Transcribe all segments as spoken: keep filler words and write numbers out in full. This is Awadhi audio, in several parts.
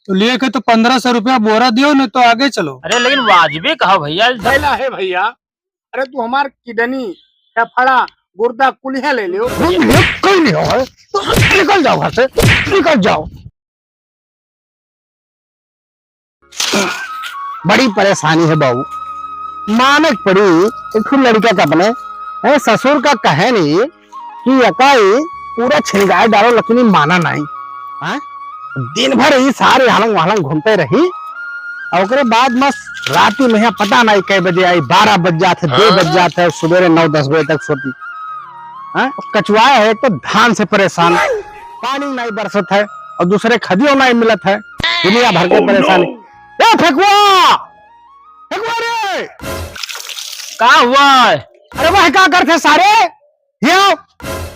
तो लिए के तो पन्द्रह सौ रुपया बोरा दियो, नहीं तो आगे चलो। अरे लेकिन वाजिबे कहा भैया। भैला है भैया, अरे तू हमार किडनी, फेफड़ा, गुर्दा कुलिया ले लियो। कोई नहीं हो, तो निकल जाओ घर से, निकल जाओ। बड़ी परेशानी है बाबू, माने के पड़ी। एक ठो लड़का का अपने, ए, ससुर का कहे नहीं कि यकाई पूरा छिनगाए डालो, लेकिन ई माना नहीं। हाँ? दिन भर ई सारे हलंग वहलंग घूमते रही, और ओकरे बाद मस्त राती में यहाँ पता नहीं कै बजे आई, बारह बज जात है, दो बज जात है, सुबेरे नौ दस बजे तक सोती। हाँ? कचुआ है, एक तो धान से परेशान, पानी नहीं बरसत है, और दूसरे खदियो नहीं मिलत है, दुनिया भर के परेशानी। ए फेकुआ, फेकुआ रे, का हुआ है? अरे वह का करते सारे, ये आओ।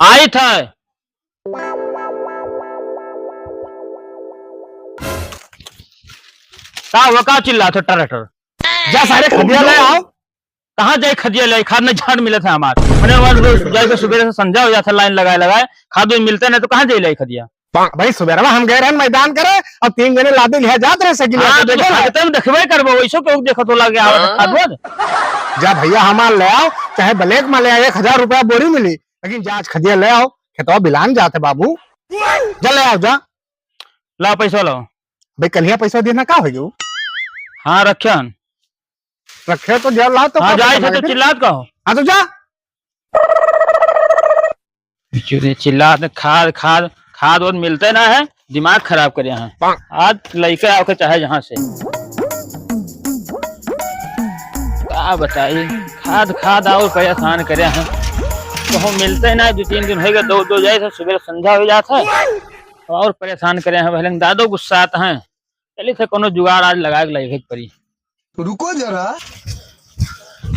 आई था। का हुआ, का चिल्लात हो टराटर? जा सारे खदिया ले आओ। कहाँ जाई खदिया ले? खाद में झाड़ मिलत है हमार। मने हमार रोज जाए के सुबेरे से संझा हो जात है लाइन लगाए लगाए, खाद उद मिलते नहीं तो कहाँ जाई लाई खदिया? भाई सुबेरवा हम गए रहन मैदान करे और तीन जने लादे लिहा जात रहे साइकिल हाँ, पे, तो देखो ना। भागते में देखबे करबो, वैसो केहू देखत होला के आवत है खाद उद। जा भैया हमार ले आओ, चाहे ब्लैक में ले आओ, एक हजार रुपया बोरी मिली, लेकिन जा आज खदिया ले आओ, खेतवा बिलान जात है बाबू, जा ले आओ जा। ला पैसा लाओ। भाई कलिया पैसा देना का हो गयो? हाँ रखे हन। रखे तो जा ला तो हाँ का जाए पता थे तो लगे? चिल्लात का हो? हाँ तो जा। चुरे चिल्लात खाद खाद खाद वाद मिलते ना है, दिमाग खराब करे हैं। आज लइका आके चाहे जहाँ से का बताई, खाद खाद और परेशान करे हैं। कहूँ मिलते ना, दो तीन दिन होइगा, दो दो जाए थे, सुबह संझा हो जात है और परेशान करे हैं। पहले दादो गुस्सात हैं, चली थे कोनो जुगाड़ आज लगा के लाइके परी। रुको जरा।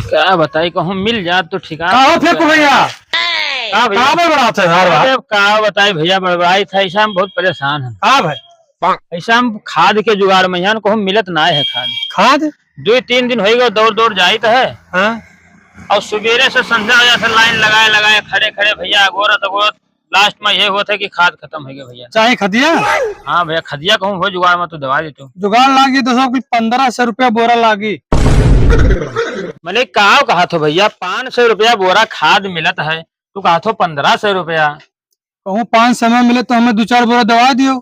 का बताई, कहूँ मिल जात तो ठिकाना का हो फेंकू भैया? का भैया? का बड़बड़ात है हर बार? अरे का बताई भैया, बड़बड़ाई था, ऐसा हम बहुत परेशान हैं। का भाई? ऐसा हम खाद के जुगाड़ में हैं, कहूँ मिलत ना है खाद। खाद? दो तीन दिन होइगा, दौड़ दौड़ जाइत है। हाँ। और सुबेरे से संझा हो जात है, लाइन लगाए लगाए खड़े खड़े भैया, अगोरत अगोरत लास्ट में ये होत है कि खाद खतम होइगा भैया। चाहे खदिया? हाँ भैया, खदिया कहूँ हो जुगाड़ में तो दवा देतो। जुगाड़ लागी तो सब कुछ पन्द्रह सौ रुपया बोरा लागी। मने का कहा थो भैया, पाँच सौ रुपया बोरा खाद मिलत है, तू कहा थो पन्द्रह सौ रुपया। कहूँ पाँच सौ में मिले तो हमें दो चार बोरा दवा दियो।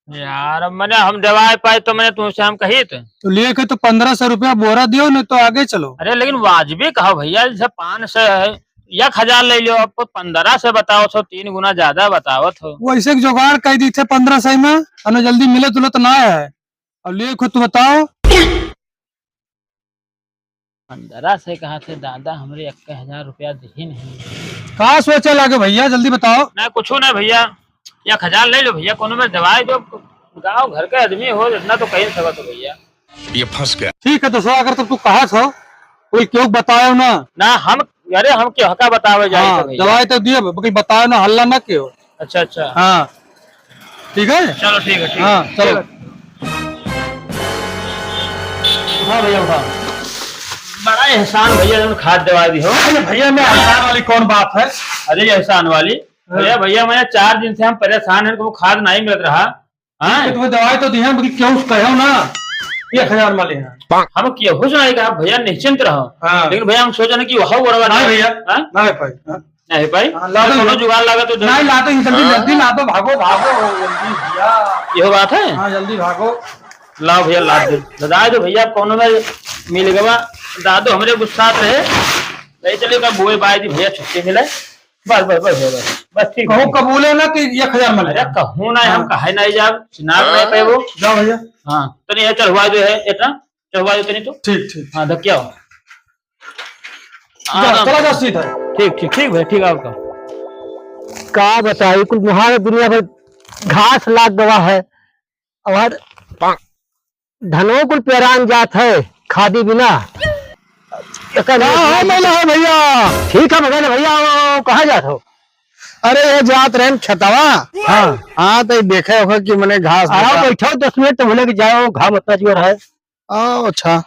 यार, अब मने हम दवाई पाए तो मने तुमसे हम कहित। तो लिए के तो पन्द्रह सौ रुपया बोरा दियो, नहीं तो आगे चलो। अरे, लेकिन वाजिबे कहो भैया, जैसे पाँच सौ है, एक हजार ले लियो, अब पन्द्रह सौ बताओ, तो तीन गुना ज्यादा बताओ तो। वो ऐसे एक जुगाड़ कह दी थे पन्द्रह सौ में, हमें जल्दी मिले तुलत ना है। अब लिए खुद तो बताओ। पन्द्रह सौ कहा थे दादा, हमरे एक हजार रुपया दिही नहीं। का सोचे लागे भैया, जल्दी बताओ। ना, कुछ ना भैया, एक हजार ले लो भैया, कोनो में दवाई दो, गाँव घर के आदमी हो, इतना तो कही सकत हो भैया। ये फंस गया। ठीक है दोस्तवा, अगर तब तू कहा था, कोई क्यों बतायो ना? ना, हम, अरे हम क्यों का बतावे जाए हाँ, तो भैया? दवाई तो दिए, बाकी बतायो ना, हल्ला ना क्यों। अच्छा, अच्छा। हाँ, ठीक है? चलो, ठीक है, ठीक हाँ, है। चलो। ठीक है। हाँ भैया, उठा। बड़ा एहसान भैया, जौन खाद दवा दी हो। अरे भैया, मैं एहसान वाली कौन बात है? अरे एहसान वाली? हाँ। भैया, भैया, मैं चार दिन से हम परेशान हैं, हमको खाद नहीं मिल रहा। हाँ? तो तुम्हें दवाई तो दी है, बाकी क्यों कहो ना? एक हजार में ले हैं। हम केहू से नहीं कहा भैया, निश्चिंत रहो। हाँ। लेकिन भैया, हम सोचे ना कि वहाँ गड़बड़ नहीं है। भैया, हाँ? नहीं भाई, हाँ। नहीं भाई? हाँ, ला दो कोनो भैया। जुगाड़ लगा तो दे। नहीं, ला दो, जल्दी, हाँ। जल्दी ला दो, भागो, भागो, जल्दी भैया। यहो बात है? हाँ, जल्दी भागो। लाओ भैया, ला दो। दादा दो भैया, कोनो में मिल गवा। दादो हमरे गुस्सा रहे। ले चले का बोए बाय दी भैया, छुट्टी मिले। बस, बस, बस, बस, बस, ठीक कहूँ है। कबूले ना कि एक हजार में अरे, ले। कहूँ ना, हम हाँ। कहे नहीं जाब, चिनार नहीं हाँ। पेबो। जाओ भैया। हाँ, तो नहीं है, चढ़वा दो है, इतना चढ़वा दो तनी तो। ठीक, ठीक। हाँ, धक्या हो। जा, हाँ, चला जा सीधा। ठीक, ठीक, ठीक भैया, ठीक आपका। का बताई, कुल मुहार दुनिया भर घास लाग गवा है। और धनवा कुल पेरान जात है खादी बिना। एकर का हाल है भैया? ठीक है, भगवान भैया, वो कहाँ जात हो? अरे, ये जात रहे खेतवा। हाँ। हाँ, तो देखे हो कि मने घास आओ, बैठो दस मिनट, तो बोले कि जाओ, घाम इतना जोर है। आओ, अच्छा।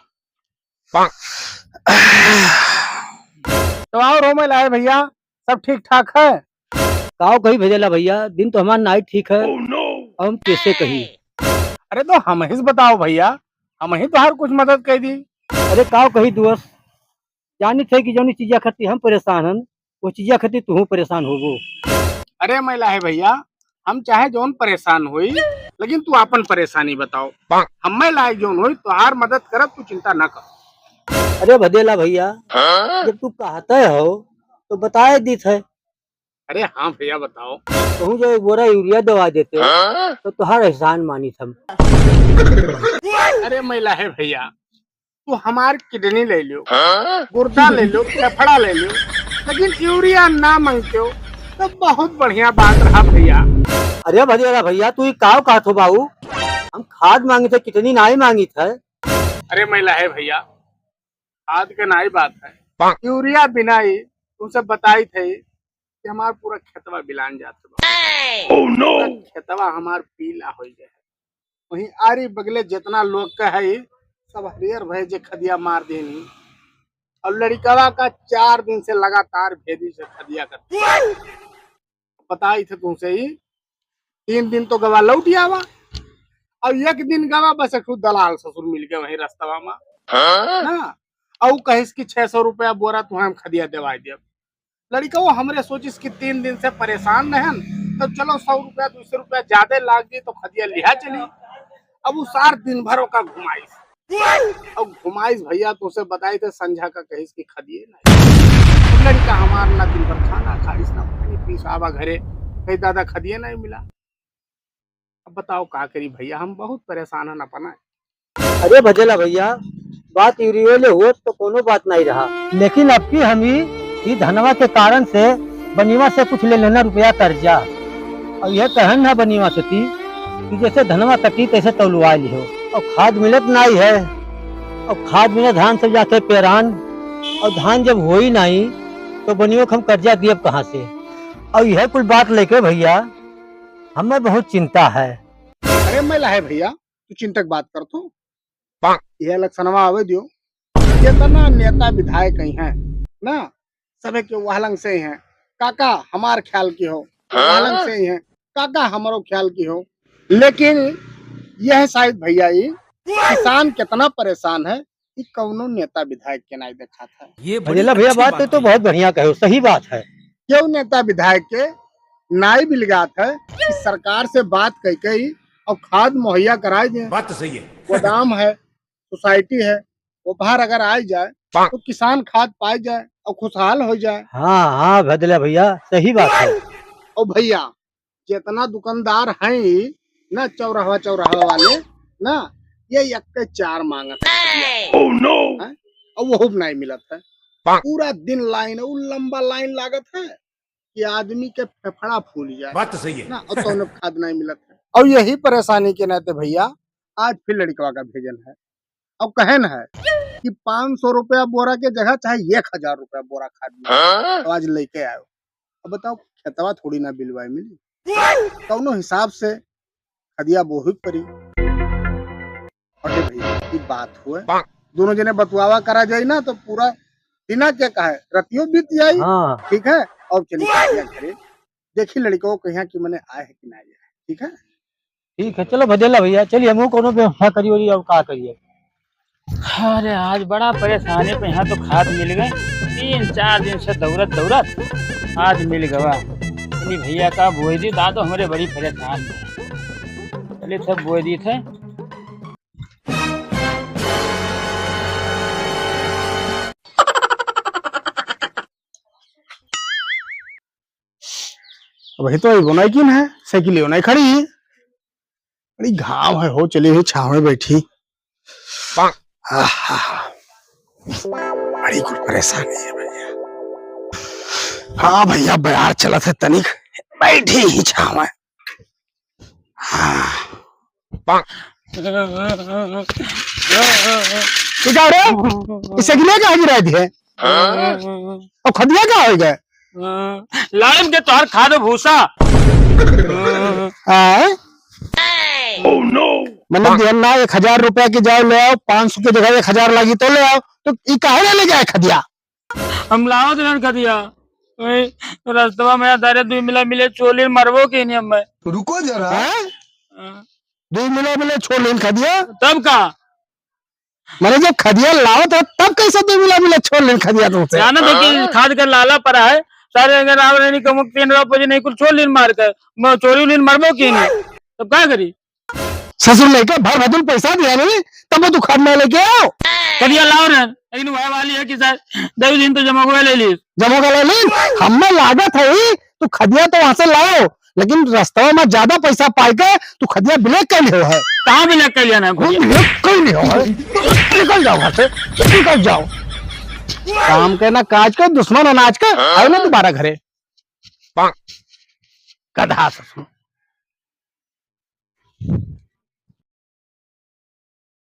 तो आओ, रो में लाए भैया, सब ठीक ठाक है? काव कही भेजेला भैया, दिन तो हमार नाई ठीक है। Oh no! अब हम कैसे कही? अरे तो हमहिस बताओ भइया, हमही तोहार कुछ मदद कइ दी। अरे काव कही दोस्त, जानित है कि जौनी चीजा खातिर हम परेशान हन, वो चीजा खातिर तुहूँ परेशान होबो। अरे मइलाहे भइया, हम चाहे जौन परेशान होई, लेकिन तू आपन परेशानी बताओ। हम्मे लायक जौन होई, तोहार मदद करब, तू चिंता ना कर। अरे भदेला भइया, हाँ? जब तू कहते हो, तो बताए दीत है। अरे हाँ भइया, बताओ। कहूँ जो एक बोरा यूरिया दवा देते, हाँ? तो तोहार एहसान मानित हम। अरे मइलाहे भइया, तू हमार किडनी ले लियो, हाँ? गुर्दा ले लियो, फेफड़ा ले लियो, लेकिन यूरिया ना मांगते हो, तो बहुत बढ़िया बात रहा भइया। अरे भदेला भइया, तू ई काव कहत हो बाऊ? हम खाद मांगित है, किडनी नाहीं मांगित है। अरे मइलाहे भइया, खाद के नाहीं बात है, यूरिया बिना ही तुमसे बताइत है कि हमार पूरा खेतवा बिलान जात बा। Oh no! पूरा खेतवा हमार पीला होइ गए है। वहीं आरी बगले जितना लोग के है, सब हरियर भए जे खदिया मार देनी। और लड़िकवा का चार दिन से लगातार भेदी से खदिया कर। बताइत है तुमसे ही, तीन दिन तो गवा लौटि आवा, और एक दिन गवा बस एक ठो दलाल ससुर मिल गए वहीं रस्तवा में। हाँ? ना, और कहिस कि छह सौ रुपया बोरा तुहें हम खदिया देवाई देब। लड़िकवा हमरे सोचिस कि तीन दिन से परेशान रहन, तब चलो सौ रुपया, दो सौ रुपया ज्यादा लाग गई तो खदिया लिहा चली। अब उ सार दिन भर ओका घुमाइस, अब घुमाइस भइया, तोसे बताइत है, संझा का कहिस कि खदिए नहीं। अब लड़िका हमार ना दिन भर खाना खाइस, ना पानी पीस, आवा घरे, कही, "दादा, खदिए नहीं मिला।" अब बताओ का करी भइया, हम बहुत परेशान हन अपना। अरे भदेला भइया, बात यूरियो ले होत तो कोनो बात नहीं रहा, लेकिन अब की हम ई, ई धनवा के कारण से बनिवा से कुछ ले लेना रुपया कर्जा। और यह कहन है बनिवा से ती कि जैसे धनवा कटी तैसे तौलुआ लिहो। और खाद मिलत नाई है, और खाद बिना धान सब जाते पेरान, और धान जब होई नाई तो बनियो के हम कर्जा दियब कहाँ से? और यह कुल बात लेके भइया हमें बहुत चिंता है। अरे मइलाहे भइया, तू चिंता के बात करत हो। यह इलेक्शनवा आवे दियो, जितना नेता विधायक ही हैं ना, सभे के वहलंग से ही हैं, "काका हमार ख्याल की हो," वहलंग से ही हैं, "काका हमरो ख्याल की हो।" लेकिन यह शायद भइया, ई किसान कितना परेशान है, ई कौनो नेता विधायक के नाई देखात है। ये बड़ी भदेला भइया, अच्छी बात बात तो, तो कही। बहुत बढ़िया कहे हो, सही बात है। क्यों नेता विधायक के नाई बिलगात है कि सरकार से बात कई कई और खाद मुहैया कराए दें। बात तो सही है। गोदाम है, सोसाइटी है, वो बाहर अगर आ जाए तो किसान खाद पाए जाए और खुशहाल हो जाए। हाँ, हाँ, भदेला भइया, सही बात है। और भइया, जितना दुकानदार हैं ना चौराहा चौराहा वाले ना, ये एक के चार मांगत है। Oh no! हैं? और वो भी नहीं मिलत है। पूरा दिन लाइन, वो लंबा लाइन लागत है कि आदमी के फेफड़ा फूल जाए। बात तो सही है। ना, और तो उन्हें खाद नहीं मिलत है। और यही परेशानी के नाते भइया आज फिर लड़िकवा का भेजन है। और कहन है कि पाँच सौ रुपया बोरा के जगह चाहे एक हजार रुपया बोरा खाद मिले। हाँ? तो आज लेके आयो। अब बताओ, खेतवा थोड़ी ना बिलवाए मिली, कौनो हिसाब से खदिया बोही परी। अरे भइया, ई बात हुए, दोनों जने बतुआवा करा जाई ना, तो पूरा दिना के कहे, रतियो बीत जाई। हाँ। ठीक है, और चली खदिया घरे, देखी लड़िकवा कहिया कि मने आए है कि ना आए है। ठीक है? ठीक है, चलो भदेला भइया, चलिए हमहू कौनो व्यवस्था करी ओरी, और का करिए। अरे आज बड़ा परेशानी पे यहाँ तो खाद मिल गए, तीन चार दिन से दौड़त दौड़त आज मिल गवा। इन्हीं भइया का बोई दी, दादो हमरे बड़ी परेशान है। चलिए सब बोई दी थे। अबहीं तो अइबो नाई कीन है, साइकिलियो नाई खड़ी। बड़ी घाम है हो, चली ही छाँव में बैठी। आहा। बड़ी कुल परेशानी है भइया। हाँ भइया, बयार चलत है तनिक, बैठी ही छाँव में। हाँ। ई का रे? ई साइकिलिया काहे गिराई दिहे? और खदिया का होइ गए? लाइन के तोहर खाद भूसा। आय? मने दिहन ना, एक हजार रुपया के जाओ ले आओ, पाँच सौ के जगह एक हजार लागी तो ले आओ, तो ई काहे ना ले गए खदिया? हम लावत रहन खदिया, वही रस्तवा में धारे दुई मिला मिले चोली मरबो के नहीं हमें। रुको जरा। हैं? हाँ। दुइ मिला मिला छोड़ लेन खदिया। तब का? माने जब खदिया लावत है, तब कैसे दुइ मिला मिला छोड़ लेन खदिया तुमसे? जानत है कि खाद का लाला परा है, सारे अगर आव रहनी कमुक तीन रुपये नहीं कुछ छोड़ लेन मार कर, मैं चोरी लेन मरबो की नहीं, तब का करी? ससुर लेके भर भर दिन पैसा दिया नहीं, तब वो तू खाद ना लेके आओ। खदिया लाव रहे, लेकिन वह वाली है कि सर, दस दिन तो जमा हुआ ले ली। जमा हुआ ले ली? हमें लागत है ही, तू खदिया तो वहां से लाओ, लेकिन रस्तवा में ज्यादा पैसा पाए के तू खदिया ब्लैक कर लियो है। कहाँ ब्लैक कर लिया ना वो खदिया? ब्लैक कर लियो है। निकल जाओ घर से, निकल जाओ। काम के ना काज के, दुश्मन अनाज के, आओ ना दोबारा घरे। गधा ससुर।